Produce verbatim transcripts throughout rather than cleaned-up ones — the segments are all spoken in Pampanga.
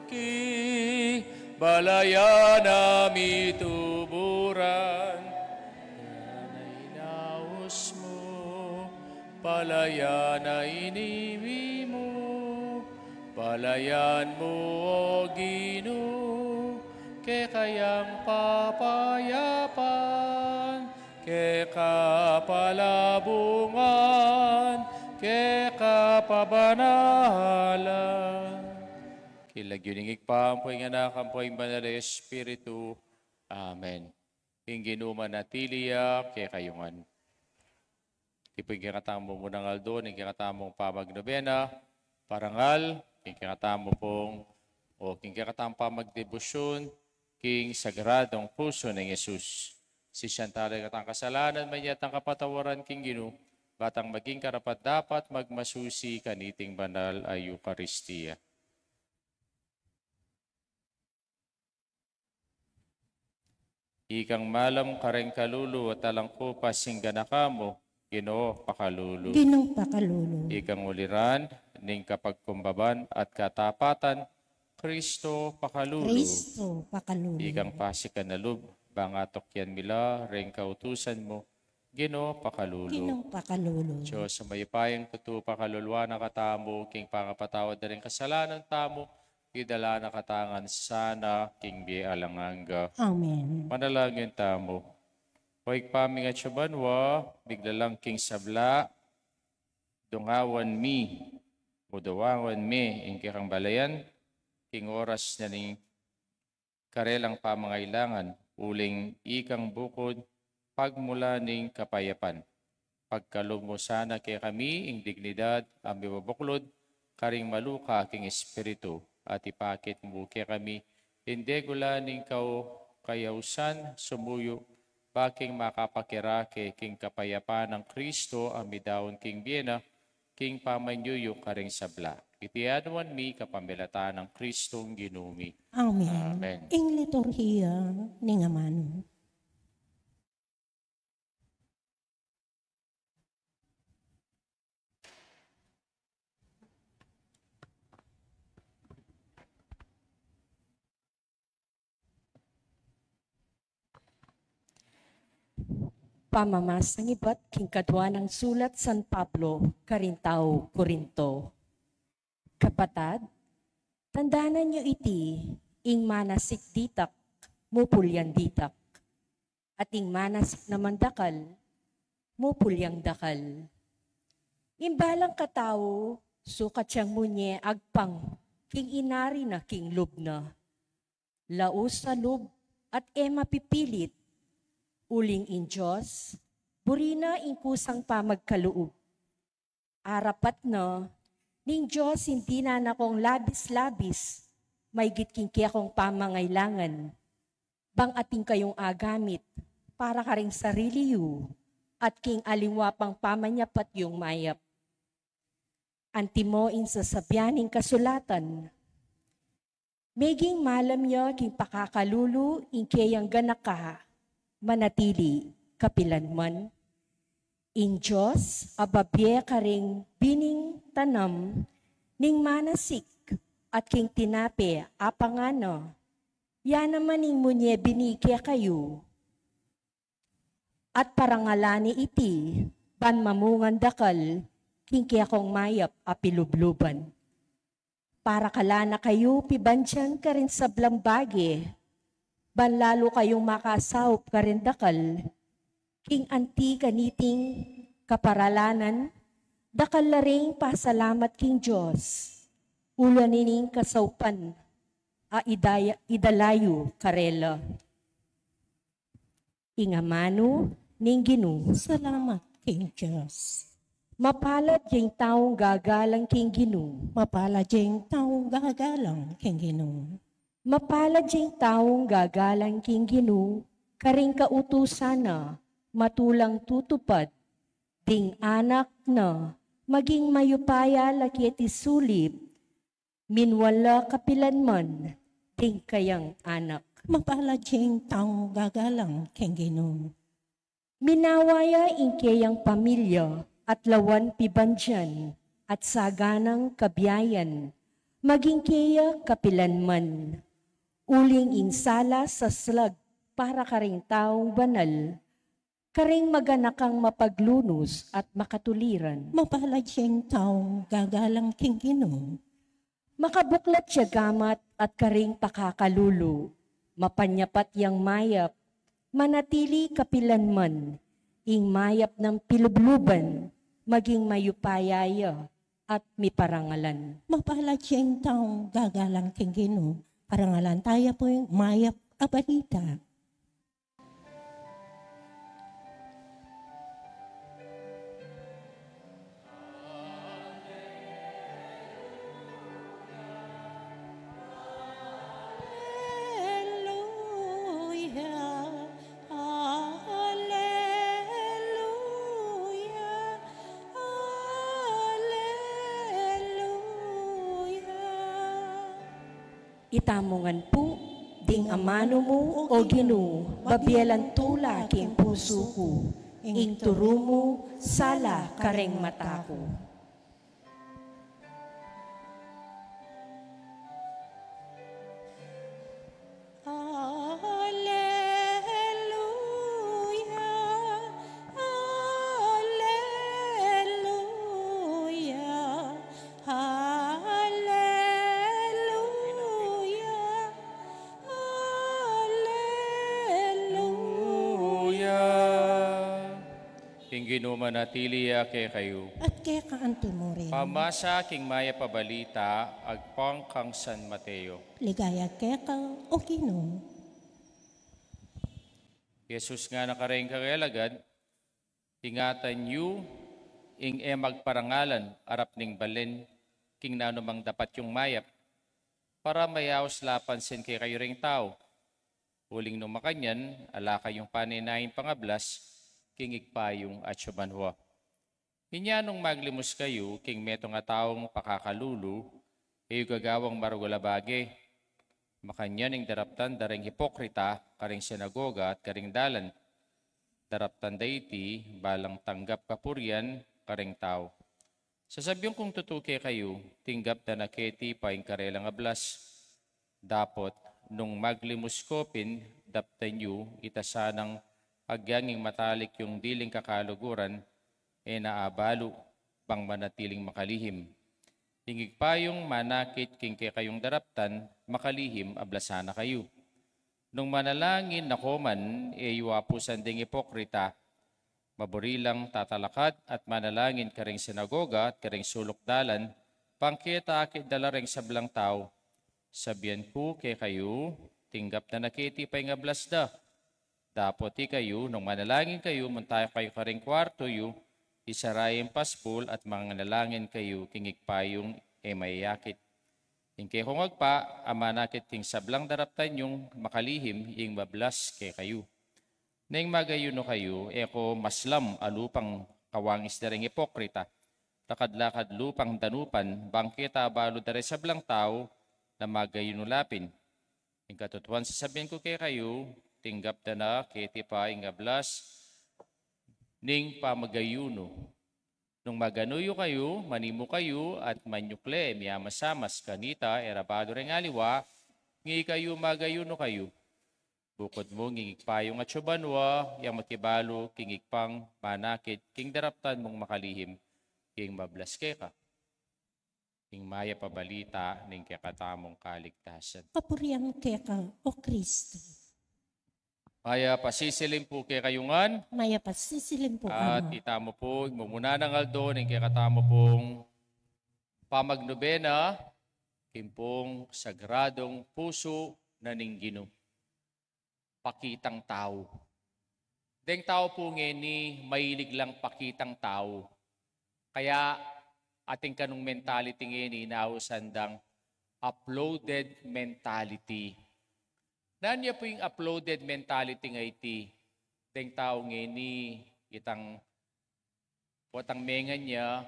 Ki balayan a mituburan, balayan a inaus mu, balayan a iniwi mu, balayan mu, O Ginu, keka yang papayapan, keka palabungan, keka pabanalan. King lagyu ning Ibpa, ampo ing Anak, ampo ing Banal a Espiritu. Amen. Ing Ginu manatili ya kekayu ngan. Iti pu ing kekatamung munang aldo ning kekatamung pamagnobena, parangal king kekatamu pung, o king kekatamung pamagdebosyon king Sagradong Pusu nang Jesus. Sisian tala ing kekatang kasalanan, manyad tang kapatawaran king Ginu, ba tang maging karapat-dapat magmasusi kaniting banal a Eukaristia. Ikang malam kareng kalulu at alang kupas ing ganaka mu, Ginu, pakalulu. Ginu, pakalulu. Ikang uliran ning kapagkumbaban at katapatan, Kristo, pakalulu. Kristo, pakalulu. Ikang pasikan a lub, bang atukyan mi la reng kautusan mu, Ginu, pakalulu. Ginu, pakalulu. Dios a mayupayang tutu, pakaluluan na katamu king pangapatawad da ring kasalanan tamu, idala na katamu ngan sana king bie alang angga. Amen. Manalangin tamu. O Ibpa mi atsu ka banua, miglalang king sabla, dungawan mi, o dungawan mi ing kekang balayan king oras na ning karelang pamangailangan, uling ikang bukud pagmula ning kapayapan. Pagkalub mu sana kekami ing dignidad a mibubuklud karing maluka king espiritu, at ipakit mu kekami ing degula ning kau-, kayausan sumuyu, ba king makapakirake king kapayapan nang Kristo a midaun king bie na, king pamanyuyuk karing sabla. Iti aduan mi kapamilatan nang Kristong Ginu mi. Amen. Amen. Ing liturhiya ning amanu. Pamamasang ibat king kadua nang sulat San Pablo karing tau Corinto. Kapatad, tandanan yu iti, ing manasik ditak, mupulyan ditak. At ing manasik naman dakal, mupulyang dakal. Ing balang katau, sukat yang munye agpang king inari na king lub na. Laus a lub at e mapipilit, uling ing Dios, buri na ing kusang pamagkaloob. Arapat na ning Dios ing dinan na kong labis-labis, maigit king kekong pamangailangan, bang atin kayung agamit para karing sarili yu at king aliwa pang pamanyapat yung mayap. Antimo ing sasabian ning kasulatan, meging malam ya king pakakalulu ing keyang ganaka, manatili kapilanman. Ing Dios a babie karing bining tanam ning manasik at king tinape a pangana, ya naman ing munye bini kekayu. At parangalan ne iti, ban mamungan dakal king kekong mayap a pilubluban. Para kalan na kayu pibandian karing sablang bage, ban lalu kayung makasaup karing dakal, king anti kaniting kaparalanan, dakal la ring pasalamat king Dios, ula nining kasaupan a idaya-, idala yu karela. Ing amanu ning Ginu. Salamat king Dios. Mapalad ya ing taung gagalang king Ginu. Mapalad ya ing taung gagalang king Ginu. Mapalad ya ing taung gagalang king Ginu, karing kautusan na, matulang tutupad, ding anak na, maging mayupaya la keti sulip, minwala kapilanman ding kayang anak. Mapalad ya ing taung gagalang king Ginu. Minawa ya ing keyang pamilya at lawan pibandian at saganang kabiayan, Maging keya kapilan man, uling ing sala saslag para karing taung banal, karing maganakang mapaglunus at makatuliran. Mapalad ya ing taung gagalang king Ginu. Makabuklat ya gamat at karing pakakalulu, mapanyapat yang mayap, manatili kapilan man, ing mayap nang pilubluban, maging mayupaya ya at miparangalan. Mapalad ya ing taung gagalang king Ginu. Parangalan taya pu ing mayap a balita. Aleluya, aleluya, aleluya. Itamu ngan pu, ding amanu mu, O Ginu, babie lang tula king pusu ku, ing turu mu, sala kareng mata ku. Aleluya, aleluya, aleluya, aleluya. Ing Ginu manatili ya kekayu. At keka anti mu rin. Pamasa king mayap a balita agpang kang San Mateo. Ligaya keka, O Ginu. Jesus ngana kareng kekang alagad, ingatan yu ing e magparangalan arap ning balen king nanu mang dapat yung mayap, para mayaus la pansin kekayu ring tau. Uling nung makanyan, ala kayung panenayang pangablas king Ibpa yung atsu banua. Inya nung maglimus kayu king metung a taung pakakalulu, e yu gagawang maragul a bage. Makanyan ing daraptan da ring hipokrita karing sinagoga at karing dalan. Daraptan da iti balang tanggap kapurian karing tau. Sasabian kung tutu kekayu, tinggap da na keti pa ing karelang ablas. Dapot nung maglimus kopin, daptan yu ita sanang agyang ing matalik yung diling kakaluguran, e na abalu, bang manatiling makalihim. Ing Ibpa yung manakit king kekayung daraptan, makalihim ablasan na kayu. Nung manalangin na ko man, e yu apusan ding ipokrita. Maburi lang tatalakad at manalangin karing sinagoga at karing suluk dalan, bang keta akit da la ring sablang tau. Sabian ku kekayu, tinggap da na keti pa ing ablas da. Dapot ikayu, nung manalangin kayu, munta kayu karing kuartu yu, isara ing paspul at manalangin kayu king Ibpa yung e mayayakit. Ing kekong Ibpa, a manakit king sablang daraptan yung makalihim, ing mablas kekayu. Neng magayunu kayu, e ko maslam a lupang kawangis da ring ipokrita, lakad-lakad lupang danupan, bang keta abalu da ring sablang tau na magayunu la pin. Ing katutuan sasabian ku kekayu, tinggap da na keti pa ing ablas ning pamagayunu. Nung maganu yu kayu, manimu kayu, at manyukle, miamasamas, kanita, e ra balu ring aliwa, ngi kayu magayunu kayu. Bukud mu, ing Ibpa yung atsu banua, yang makibalu king Ibpang manakit king daraptan mung makalihim, king mablas keka. Ing mayap a balita ning kekatamung kaligtasan. Kapurian keka, O Kristu. Mayap a sisilim pu kekayu ngan. Mayap a sisilim pu, Ama. At itamu pu, ing mumuna nang aldo ning kekatamu pung pamagnobena, king pung Sagradung Pusu na ning Ginu. Pakitang tau. Deng tau pu ngeni, mahilig lang pakitang tau. Kaya atin kanung mentality ngeni, nausan dang uploaded mentality. Nanu ya pu ing uploaded mentality nga iti? Deng tau ngeni, itang watang mengan ya,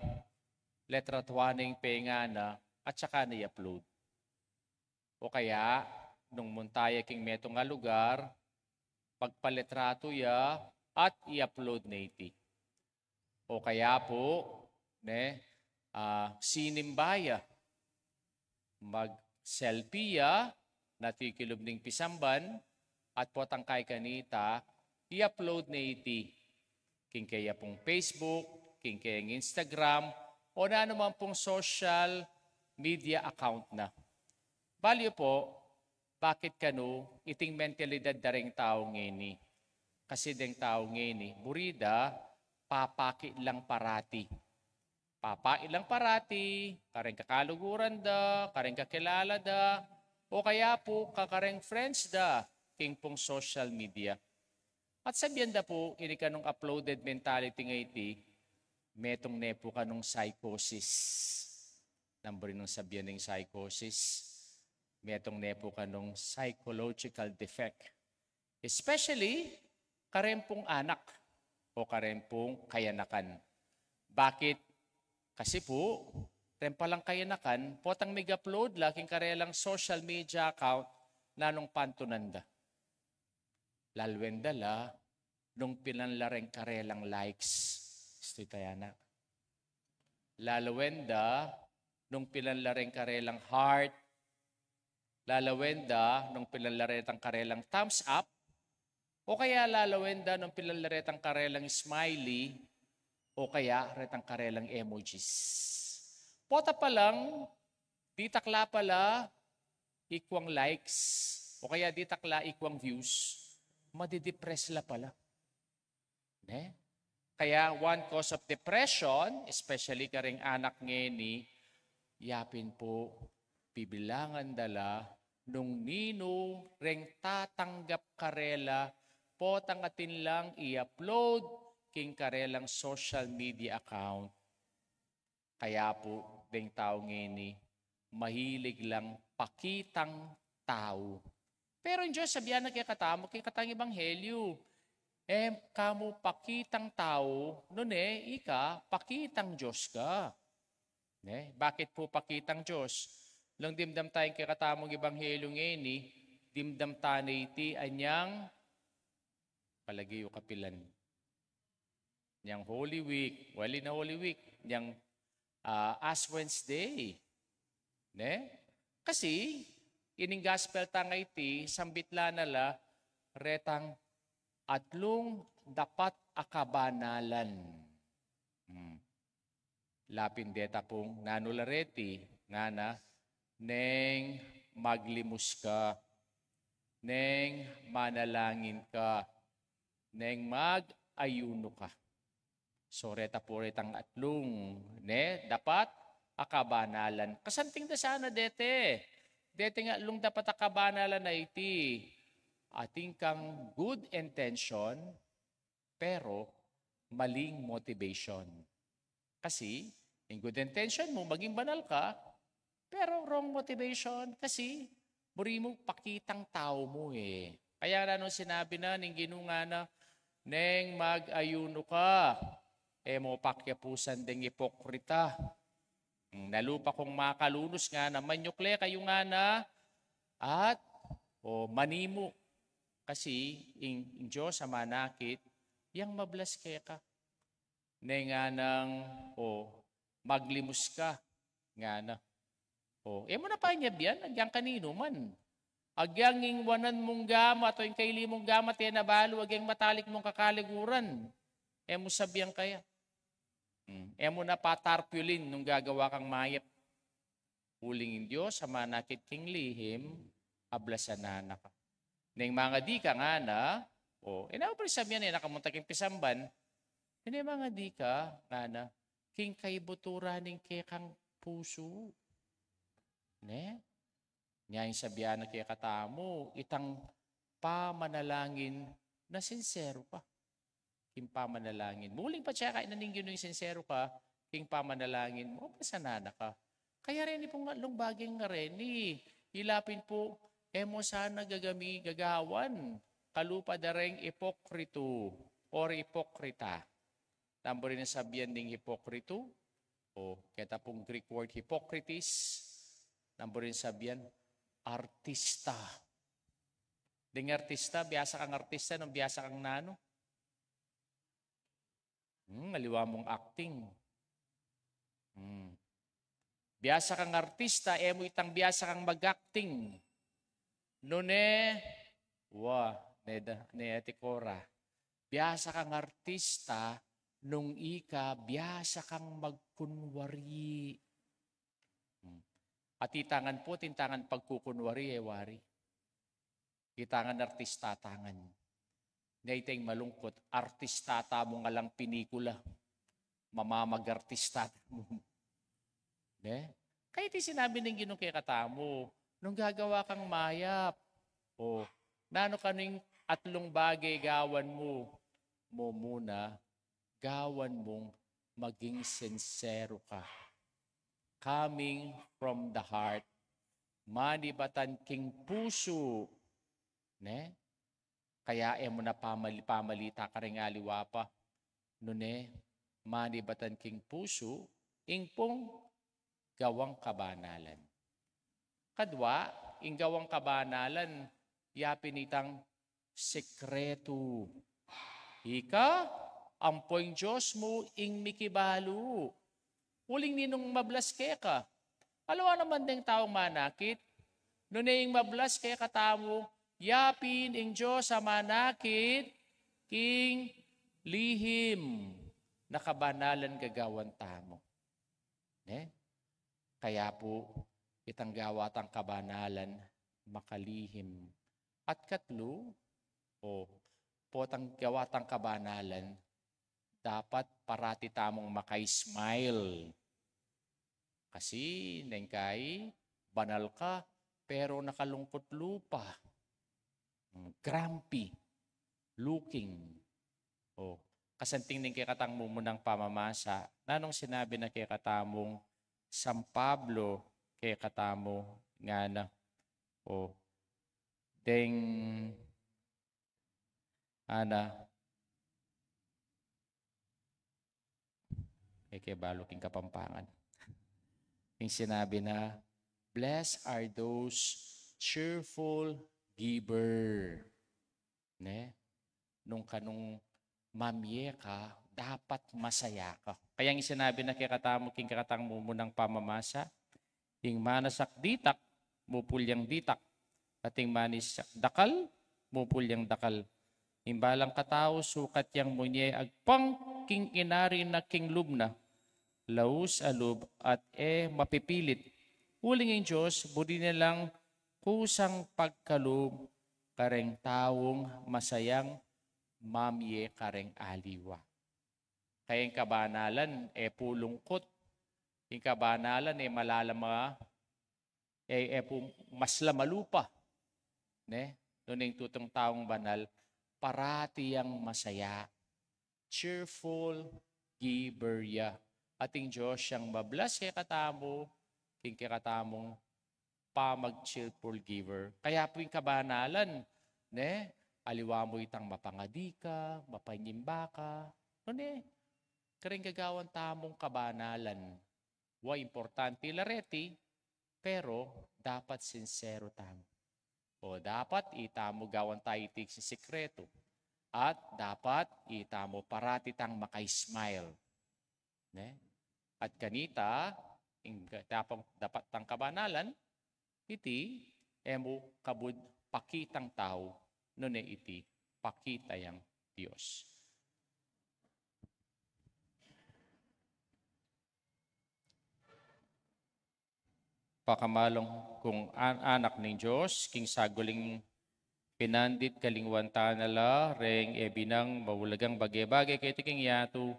letratuan na ing pengan na, at saka na i-upload. O kaya, nung munta ya king metung a lugar, pagpaletratu ya at i-upload na iti. O kaya pu, ne, ah, sinimba ya. mag-selfie ya, na tikilub ning pisamban, at potang kay kanita, i-upload ne iti. King keya pung Facebook, king keyang Instagram, o nanu man pung social media account na. Bale yu pu, bakit kanu iting mentalidad da reng tau ngeni? Kasi deng tau ngeni, buri da, papaki lang parati. Papaki lang parati, kareng kakaluguran da, kareng kakilala da, o kaya pu kakareng friends da, king pung social media. At sabian da pu, ini kanung uploaded mentality nga iti, metung ne pu kanung psychosis. Nanu buri nung sabian ning psychosis? Metung ne pu kanung psychological defect. Especially, kareng pung anak o kareng pung kayanakan. Bakit? Kasi pu, reng palang kayanakan, potang mig-upload la king karelang social media account, nanung pantunan da? Lalwen da la nung pilan la reng karelang likes. Istu taya na. Lalwen da nung pilan la reng karelang heart. Lalwen da nung pilan la retang karelang thumbs up. O kaya lalwen da nung pilan la retang karelang smiley. O kaya retang karelang emojis. Pota pa lang, ditak la pala ikwang likes, o kaya ditak la ikwang views, madidepress la pala. Ne? Kaya one cause of depression, especially kareng anak ngeni, yapin pu, bibilangan da la nung ninu reng tatanggap karela, potang atin lang i-upload king karelang social media account. Kaya pu, deng tau ngeni, mahilig lang pakitang tau. Pero ing Dios, sabian na kekatamu, kekatang ebanghelyu, e ka mu pakitang tau, nune ika pakitang Dios ka. Ne? Bakit pu pakitang Dios? Nung dimdam taya ing kekatamung ebanghelyu ngeni, dimdam tana iti anyang, palage yu kapilan, nyang Holy Week, well, in Holy Week, nyang, ah, Ash Wednesday. Ne? Kasi, ining gospel tang iti, sambit la na la, retang atlung dapat a kabanalan. Hmm. Lapin deta pung nanu la reti, ngana, neng maglimus ka, neng manalangin ka, neng mag-ayuno ka. So, reta pu retang atlung, ne, dapat a kabanalan. Kasanting da sana dete. Dete nga atlung dapat a kabanalan a iti, atin kang good intention, pero maling motivation. Kasi, in good intention mu, maging banal ka, pero wrong motivation. Kasi, buri mu pakitang tau mu e. Kaya na nung sinabi na ning Ginu, ngana, neng mag-ayuno ka, e mu pakyapusan deng ipokrita. Hmm, nalupa kung makalunus, ngana, manyukle kayu, ngana, at, o, manimu. Kasi ing, ing Dios a manakit, yang mablas keka. Ne nganang, o, maglimus ka, ngana. O, e mu na panyabyan, agyang kaninu man. Agyang ing wanan mung gamat, o ing kaili mung gamat, e na balu, agyang matalik mung kakaliguran. E mu sabyan kaya. Hmm. E mu na patarpulin nung gagawa kang mayap. Uling ing Dios a manakit king lihim, ablasan na na ka. Neng mangadi ka, ngana, o, e na, o, pero sabyan, e na ka munta king pisamban. Neng mangadi ka, ngana, king kaibuturan ning kekang pusu. Ne? Nya ing sabyan na kekatamu, itang pamanalangin na sinsero ka king pamanalangin mu. Uling patse ka, ina ning Ginu, ing sinsero ka king pamanalangin mu, ablasan na na ka. Kaya reni pung atlung bage ngareni, ila pin pu, e mu sana gagami gagawan kalupa da reng ipokritu or ipokrita. Nanu buri nang sabyan ding hipokritu? O, keta pung Greek word hypocrites, nanu buri nang sabyan? Artista. Ding artista, biasa kang artista nung biasa kang nanu? Hmm, aliwa mung acting. Hmm. Biasa kang artista, e mu itang biasa kang mag-acting. Nune, wa, ne da, ne Ate Cora. Biasa kang artista, nung ika, biasa kang magkunwari. Hmm. At itangan pu, tintangan pagkukunwari, e wari. Itangan artista tangan. Ne, iteng malungkut, artista tamu ngan lang pinikula. Mamamag-artista tamu. Ne? Kaya iti sinabi ning Ginu kekatamu, nung gagawa kang mayap, o, nanu kanu ing atlung bage gawan mu, mumuna, gawan mung maging sinsero ka. Coming from the heart, manibatan king pusu, ne? Kaya e mu na pamali-, pamalita karing aliwa pa, nune, manibatan king pusu, ing pung gawang kabanalan. Kadwa, ing gawang kabanalan, ya pin itang sekretu. Ika, ampo ing Dios mu ing mikibalu. Uling ninung mablas keka? Aliwa naman deng taung manakit. Nune ing mablas kekatamu, ya pin ing Dios a manakit king lihim na kabanalan gagawan tamu. Ne? Kaya pu, itang gawa tang kabanalan, makalihim. At katlu, o, potang gawa tang kabanalan, dapat parati tamung maka-smile. Kasi, neng kai, banal ka, pero nakalungkut lupa. Mm, grumpy looking. O, kasanting ning kekatang mumunang pamamasa, nanung sinabi na kekatamung San Pablo kekatamu ngana? O, deng, ana, e ke balu king Kapampangan. Ing sinabi na, "Blessed are those cheerful giver." Ne? Nung kanung mamie ka, dapat masaya ka. Kaya ing sinabi na kekatamu king kekatang mumunang pamamasa, ing manasak ditak, mupul yang ditak, at ing manasak dakal, mupul yang dakal. Ing balang katau, sukat yang munye agpang king inari na king lub na, laus a lub at e mapipilit. Uling ing Dios, buri ne lang kusang pagkalub kareng taung masayang mamie kareng aliwa. Kaya ing kabanalan, e pu lungkut. Ing kabanalan, e malalam a, e, e pu mas lamalupa. Ne? Nune ing tutung taung banal, parati yang masaya. Cheerful giver ya. At ing Dios yang mablas kekatamu, king kekatamung pamag-cheerful giver. Kaya pu ing kabanalan, ne? Aliwa mu itang mapangadi ka, mapanyimba ka, nune, kareng gagawan tamung kabanalan. Wa, importante la reti, pero dapat sinsero tamu. O, dapat itamu gawan ta iti king sekretu. At dapat itamu parati tang maka-smile. Ne? At kanita, ing dapat, dapat tang kabanalan, iti, e mu kabud pakitang tau, nune iti, pakita yang Dios. Pakamalung kung an-, anak ning Dios, king saguling pinandit kalingwan ta na la, reng e binang maulagang bage-bage keti king yatu,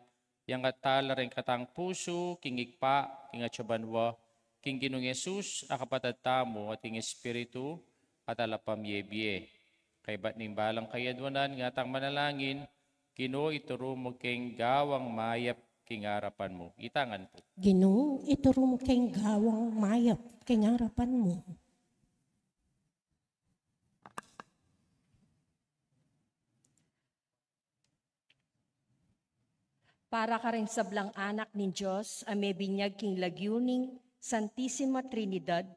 yang at tala reng katang pusu, king Ibpa, king Atsu a banua, king Ginung Jesus, a kapatad tamu, at king Espiritu, at ala pamie-bie. Kaybat ning balang kayadwanan, ngatang manalangin, Ginu, ituru mu keng gawang mayap king arapan mu. Itangan pu. Ginu, ituru mu keng gawang mayap king arapan mu. Para kareng sablang anak ning Dios a mebinyag king lagyu ning Santisima Trinidad,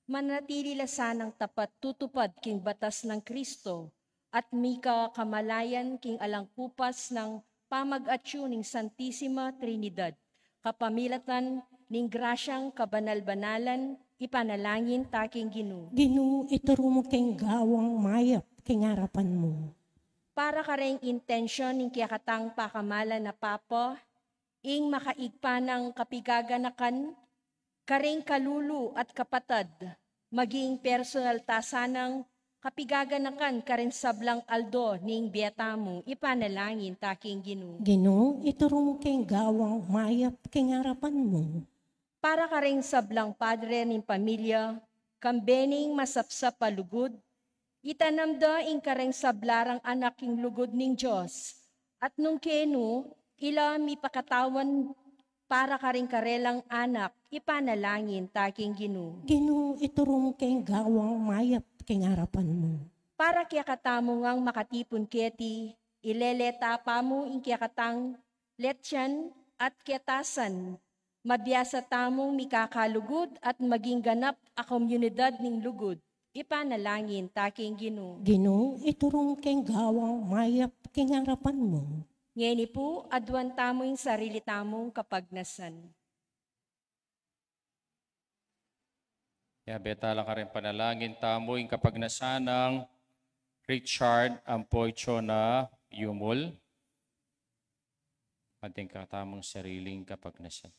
manatili la sanang tapat tutupad king batas nang Kristo at mika kamalayan king alang kupas nang pamag-atyu ning Santisima Trinidad, kapamilatan ning grasyang kabanal-banalan, ipanalangin ta king Ginu. Ginu, ituru mu keng gawang mayap king arapan mu. Para kareng intensyon ning kekatang pakamalan a Papa, ing makaigpa nang kapigaganakan kareng kalulu at kapatad, maging personal ta sanang kapigaganakan kareng sablang aldo ning bie tamu, ipanalangin ta king Ginu. Ginu, ituru mu keng gawang mayap king arapan mu. Para kareng sablang padre ning pamilya, kambe ning masapsap a lugud, itanam da ing kareng sabla rang anak king lugud ning Dios, at nung kenu, ila mipakatawan para karing karelang anak, ipanalangin ta king Ginu. Ginu, ituru mu keng gawang mayap king arapan mu. Para kekatamu ngang makatipun keti, ilele ta pa mu ing kekatang letian at ketasan, mabiasa tamung mikakalugud at maging ganap a komunidad ning lugud, ipanalangin ta king Ginu. Ginu, ituru mu keng gawang mayap king arapan mu. Ngeni pu, aduan tamu ing sarili tamung kapagnasan. Yabe tala karing panalangin tamu ing kapagnasan nang Richard Ampoy Chona Yumul. Ating katamung sariling kapagnasan.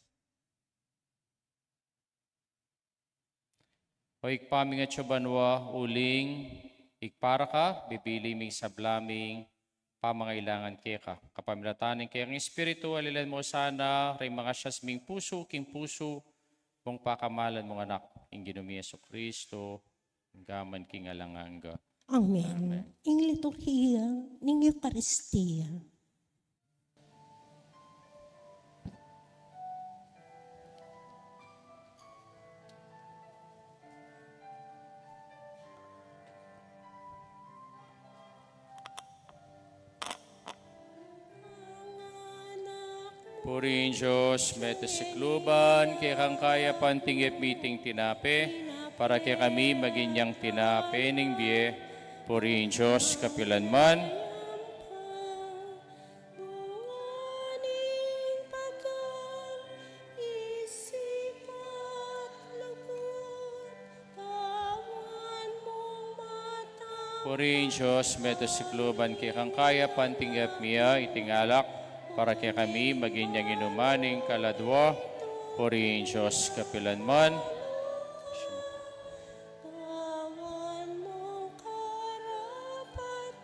O Ibpa ming atsu banua, uling Ibpa ra ka, bibili ming sabla ming pamangailangan keka. Kapamilatan ning kekang Espiritu, alilan mu sana ring mangasias ming pusu king pusu mung pakamalan mung Anak, ing Ginu ming Jesucristo, anggaman king alang angga. Amen. Amen. Ing liturhiya ning Eukaristia. Purihin Dios, mete sikluban, kekang kayapan tinggap mi iting tinape, para kekami maging yang tinape ning bie. Purihin Dios kapilanman. Purihin Dios, mete sikluban, kekang kayapan tinggap mi ya iting alak, para kekami maging yang inuman ning kaladua. Purihin Dios kapilanman. Kawan mung karapat-dapat,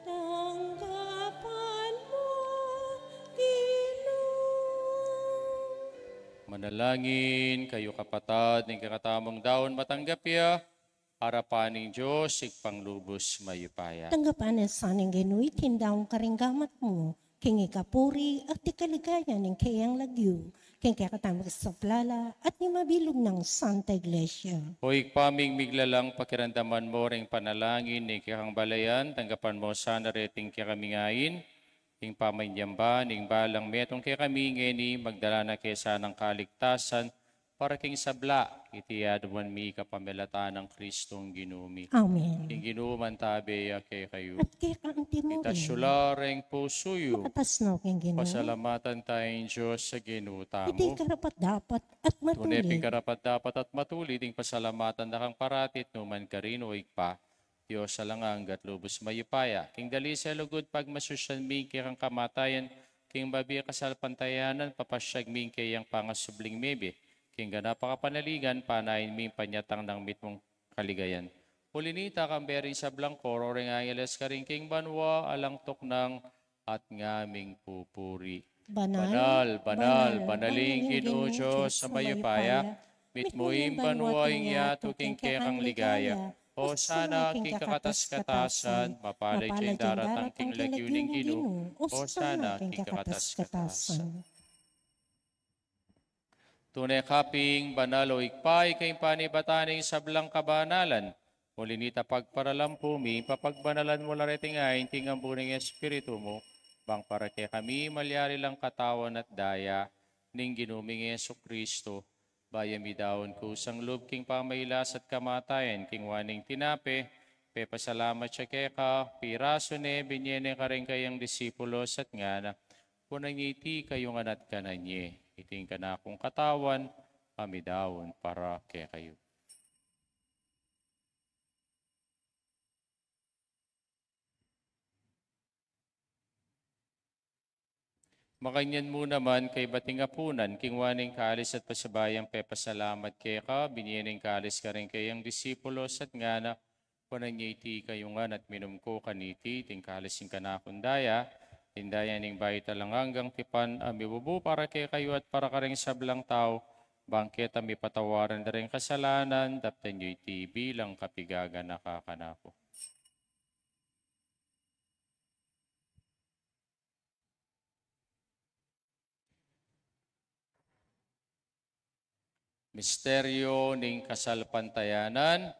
tanggapan mu, Ginu. Manalangin kayu, kapatad, ning kekatamung daun matanggap ya arapan ning Dios Ibpang lubus mayupaya. Tanggapan na sa ning Ginu iting daun karing gamat mu, king ikapuri at ikaligaya ning keyang lagyu, king kekatamung sabla la at ning mabilug nang Santa Iglesia. O Ibpa ming miglalang, pakiramdaman mu ring panalangin ning kekang balayan, tanggapan mu sana reting kekaming ain ing pamanyamba ning balang metung kekami ngeni, magdala na ke sanang kaligtasan para king sabla. Iti aduan mi kapamilatan nang Kristong Ginu mi. Amen. Ing Ginu mantabe ya kekayu. At keka anti mu rin. Itas yu la reng pusu yu. Makatas no king Ginu. Pasalamatan taya ing Dios a Ginu tamu. Iti karapat-dapat at matulid. Tune pin karapat-dapat at matulid ing pasalamatan da kang parati at nukarin man, o Ibpa, Dios alang angga at lubus mayupaya. King dalise lugud pagmasusyan mi ing kekang kamatayan, king mabie kasalpantayanan, papasyag mi ing keyang pangasubling mebie, king ganap a kapanalingan, panayan mi ing panyatang nang mitmung kaligayan. Uli nita, kambe ring sablang koro reng angeles karin king banua alang tuknang at ngaming pupuri. Banal, banal, banal ing Ginu Dios a mayupaya, mitmu ing banua ing yatu king kekang ligaya. Hosana king kakatas-katasan, mapalad ya ing daratang king lagyu ning Ginu. Hosana king kakatas-katasan. Tune ka pin banal, o Ibpa, ika ing panibatan ning sablang kabanalan. Uli nita, pagparalampu mi, papagbanalan mu la reting ain king ambun ning Espiritu mu, bang para kekami malyari lang katawan at daya ning Ginu ming Jesucristo, bayu midaun kusang lub king pamailas at kamatayan, king wa ning tinape, pepasalamat ya keka, pirasu ne, binye ne karing kayang disipulos at ngana: Kunan ye iti kayu ngan at kanan ye. Iti ing kanakung katawan, a midaun para kekayu. Makanyan mu naman kaybat ning apunan, kinua ne ing kalis at pasibayu yang pepasalamat keka, binie ne ing kalis karing kayang disipulos at ngana: Kunan ye iti kayu ngan at minum ko kaniti, iti ing kalis ning kanakung daya, ing daya ning bayu at alang anggang tipan, a mibubu para kekayu at para karing sablang tau, bang keta mipatawaran da ring kasalanan. Daptan yu iti bilang kapigaganaka kanaku. Misteryo ning kasalpantayanan.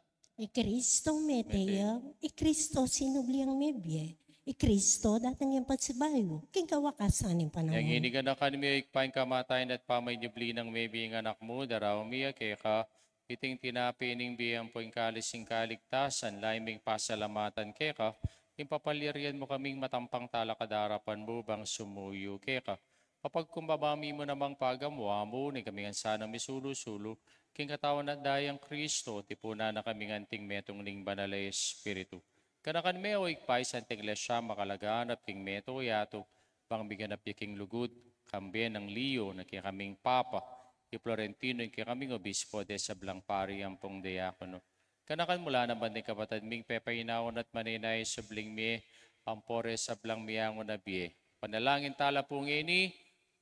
I Kristo mete ya, i Kristo sinubli yang mebie, i Kristo datang yang pasibayu, king kawakasan ning panaun. Yang ini ganakan mi, o Ibpa, ing kamatayan at pamanyubli nang mebie ning Anak mu, daraun mi ya keka iting tinape ning bie ampo ing kalis ning kaligtasan, lalu ming pasalamatan keka, ing papalyarian mu kaming matampang talakad king arapan mu bang sumuyu keka. Kapagkumbaba mi mu namang pagamuan mu, nung kami ngan sanang misulu-sulu king katawan at daya nang Kristo, tipunan na kami ngan anting metung ning Banal a Espiritu. Ganakan me, o Ibpa, ing Santa Iglesia makalaganap king meto yatu, bang miganap ya king lugud, kambe nang Leo na kekaming Papa, i Florentino ing kekaming Obispo, ding sablang pari ampong diakono. Ganakan mu la naman ding kapatad ming pepainawa at manenaya king subling mie, ampo ring sablang miangu na bie. Panalangin tala pu ngeni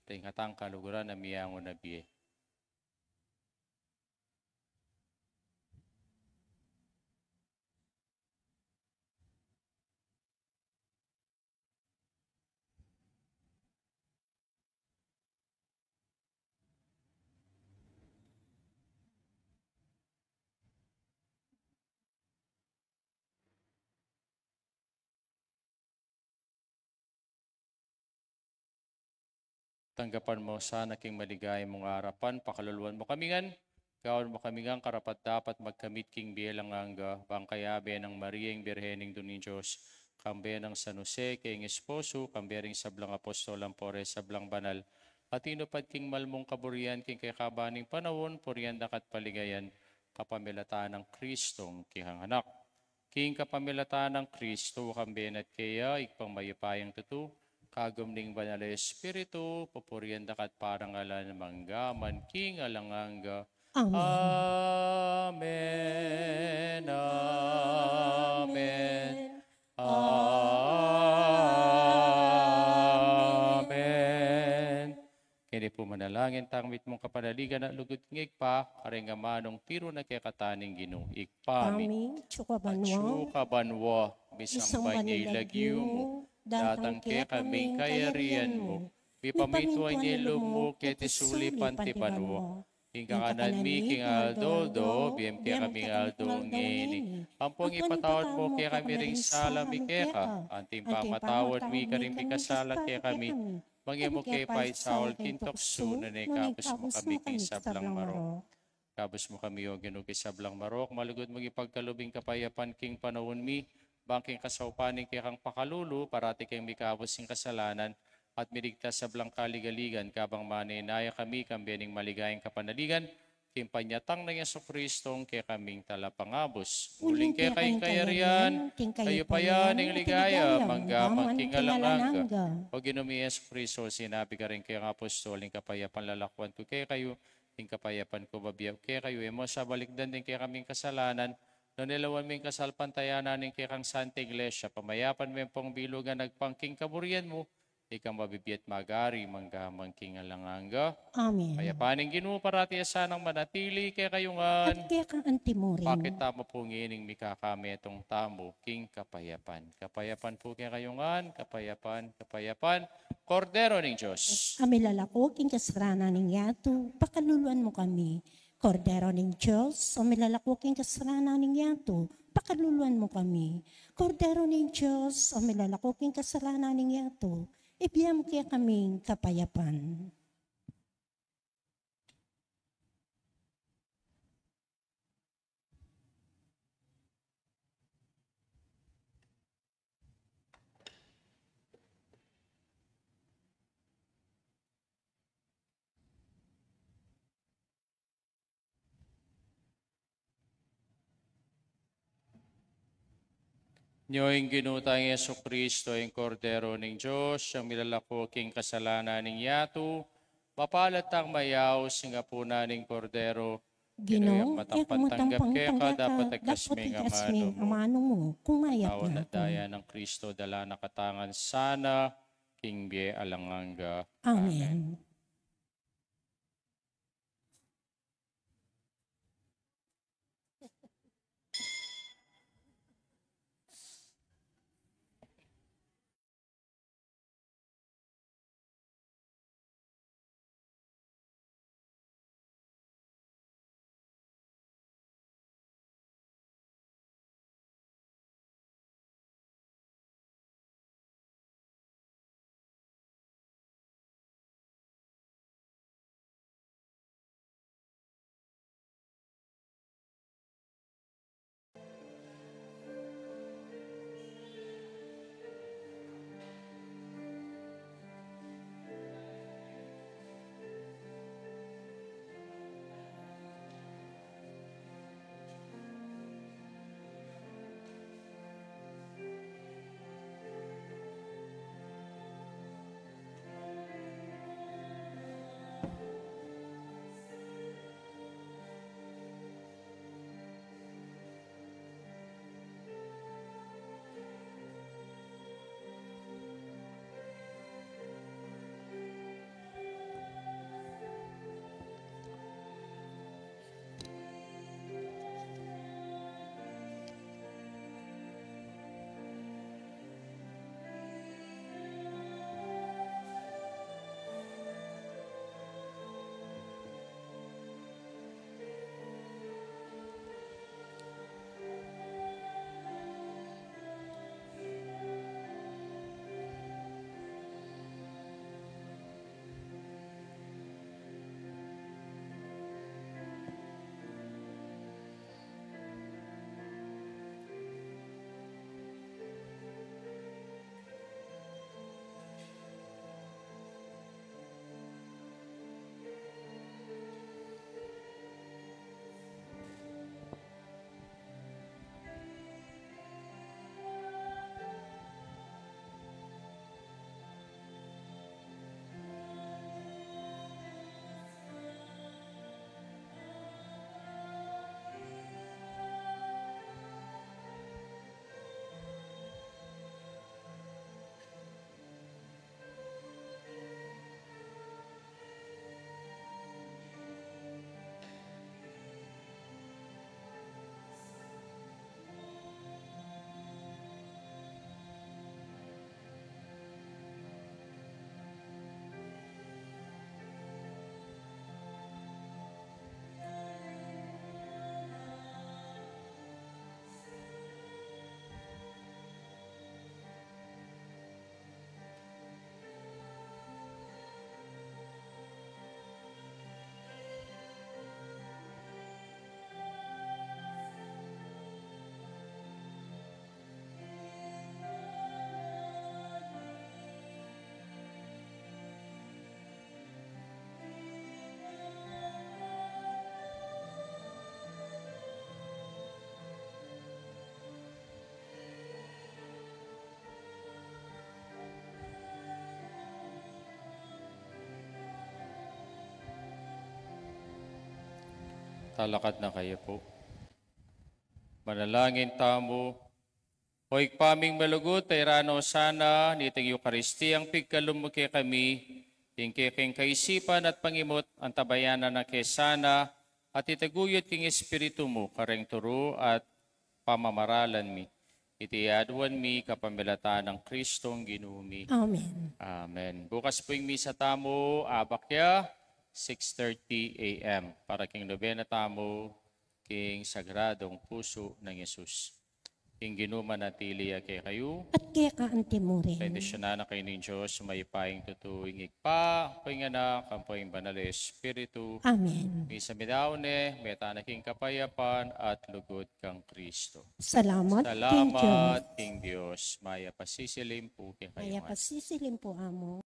ring ating kaluguran a miangu na bie. Tanggapan mu sana king maligaya mung arapan, pakaluluan mu kami ngan, gawan mu kami ngan karapat-dapat magkamit king bie alang angga, bang kayabe nang Maria ing Birhen Indu ning Dios, kambe nang San Jose king esposo, kambe ring sablang apostol ampo ring sablang banal a tinupad king mal mung kaburian king kekaban ning panaun, purian da ka at paligayan, kapamilatan nang Kristong kekang Anak. King kapamilatan nang Kristo, kambe na at keya, Ibpang mayupayang tutu, kagum ning Banal a Espiritu, pupurian da ka at parangalan mangga man king alang angga. Amen. Amen. Amen. Amen. Keni pu manalangin tang mitmung kapanaligan at lugud king Ibpa, karing amanung tiru na kekatamu ning Ginu. Ibpa mi, atsu ka banua, atsu ka banua, misamban ya ing lagyu mu, datang kekami ing kayarian mu, mipamintuan ya ing lub mu keti sulip anti banua. Ing kakanan mi king aldo-aldo, ibie mu kekami king aldo ngeni. Ampon ipatawad mu kekami ring sala mi keka, anti ing pamamatawad mi karing mikasala kekami. Manga e mu ke paisaul king tuksu, nune ikabus mu kami king sablang marok. Ikabus mu kami, o Ginu, king sablang marok, malugud mung ipagkalub ing kapayapan king panaun mi, bang king kasaupan ning kekang pakalulu, parati keng mikabus king kasalanan, at miligtas sablang kaligaligan, kabang manenaya kami, kambe ning maligayang kapanaligan, king panyatang nang Jesucristo, ing kekaming Talapangabus. Uling keka ing kayarian, king kayupayan, ing ligaya, mangga man king alang angga. O Ginu mi Jesucristo, sinabi karing kekang apostol, ing kapayapan lalakuan ku kekayu, ing kapayapan ku babie ku kekayu, e mu sa balikdan ding kekaming kasalanan, nune lawan mu ing kasalpantayanan ning kekang Santa Iglesia, pamayapan me ampong bilugan agpang king kaburian mu, ikang mabibie at magari mangga man king alang angga. Amen. Ing kapayapan ning Ginu parati ya sanang manatili kekayu ngan. At keka antimurin. Pakit tamu pu ngening mikakametung tamu king kapayapan. Kapayapan pu kekayu ngan, kapayapan, kapayapan. Kordero ning Dios, a milalako king kasalanan ning yatu, pakaluluan mu kami. Kordero ning Dios, a milalako king kasalanan ning yatu, pakaluluan mu kami. Kordero ning Dios, a milalako king kasalanan ning yatu, ibie mu kekami ing kapayapan. Nyo ing Ginu tang Jesucristo, ing Kordero ning Dios, yang milalako king kasalanan ning yatu, mapalad tang mayaus king apunan ning Kordero. Ginu, ing matampang tanggap keka, dapat agkas mi ing amanu mu. Kumayap na ku. Katawan at daya nang Kristo, dala na katamu ngan sana king bie alang angga. Amen. Amen. Talakad na kayu pu. Manalangin tamu. O Ibpa ming malugud, tayran no sana niting Eukaristiyang pigkalub mu kekami, ing kekeng kaisipan at pangimut, antabayanan na ke sana, at itaguyod king Espiritu mu kareng turu at pamamaralan mi. Iti aduan mi kapamilatan nang Kristong Ginu mi. Amen. Amen. Bukas pu ing misa tamu, abak ya, six thirty A M, para king nobena tamu king Sagradong Pusu nang Jesus. Ing Ginu manatili ya kekayu. At keka anti mu rin. Bendisyunan na kayu ning Dios, mayupayang tutu, ing Ibpa, ampo ing Anak, ampo ing Banal a Espiritu. Amen. Misa mi daun ne, meta na king kapayapan at lugud kang Kristo. Salamat king Dios. Salamat king Dios. Mayap a sisilim pu kekayu. Mayap a sisilim pu, Amu.